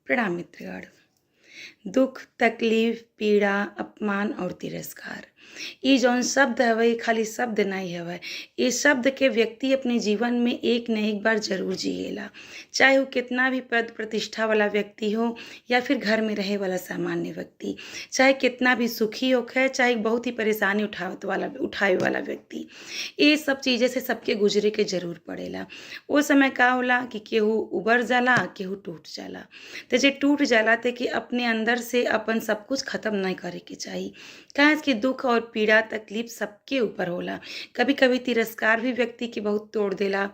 प्रणाम मित्रगण। दुख, तकलीफ, पीड़ा, अपमान और तिरस्कार, ई जौन शब्द हवे, ई खाली शब्द नहीं हवे। ई शब्द के व्यक्ति अपने जीवन में एक न एक बार जरूर जिएला, चाहे वो कितना भी पद प्रतिष्ठा वाला व्यक्ति हो या फिर घर में रहे वाला सामान्य व्यक्ति, चाहे कितना भी सुखी होखे, चाहे बहुत ही परेशानी उठावत वाला उठावे वाला व्यक्ति। ये सब चीज़ें से सबके गुजरे के जरूर पड़ेला। ओ समय का होला कि केहू उबर जाला, केहू टूट जाला। तो जे टूट जाला ते कि अपने अंदर से अपन सब कुछ ख़त्म नहीं करे के चाही। काहे कि दुख और पीड़ा तकलीफ सबके ऊपर होला। कभी कभी तिरस्कार भी व्यक्ति के बहुत तोड़ देला।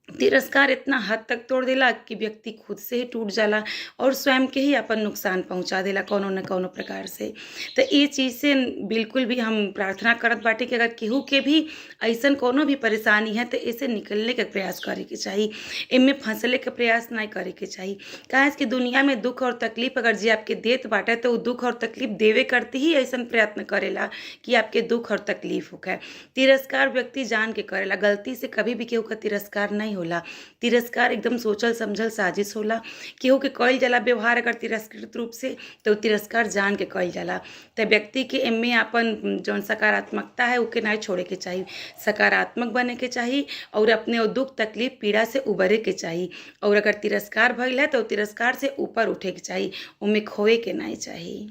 तिरस्कार इतना हद तक तोड़ देला कि व्यक्ति खुद से ही टूट जाला और स्वयं के ही अपन नुकसान पहुंचा देला कौनो न कौनो प्रकार से। तो ये चीज़ से बिल्कुल भी हम प्रार्थना करत बाटे कि अगर केहू के भी ऐसन कोनो भी परेशानी है तो एसे निकलने के प्रयास करे के चाही, एमे फंसले के प्रयास नहीं करे के चाही। काहे कि दुनिया में दुख और तकलीफ अगर जे आपके देत बाटे तो उ दुख और तकलीफ देवे करती ही ऐसन प्रयत्न करेला कि आपके दुख और तकलीफ होखे। तिरस्कार व्यक्ति जान के करेला, गलती से कभी भी केहू का तिरस्कार नहीं होला। तिरस्कार एकदम सोचल समझल साजिश होला। केहू के कइल जाला व्यवहार अगर तिरस्कृत रूप से तो तिरस्कार जान के कइल जाला। तो व्यक्ति के एमे अपन जौन सकारात्मकता है ओके नहीं छोड़े के चाही, सकारात्मक बने के चाही और अपने वो दुख तकलीफ पीड़ा से उबरे के चाही। और अगर तिरस्कार भइल है तो तिरस्कार से ऊपर उठे के चाही, ओमे खोए के नहीं चाही।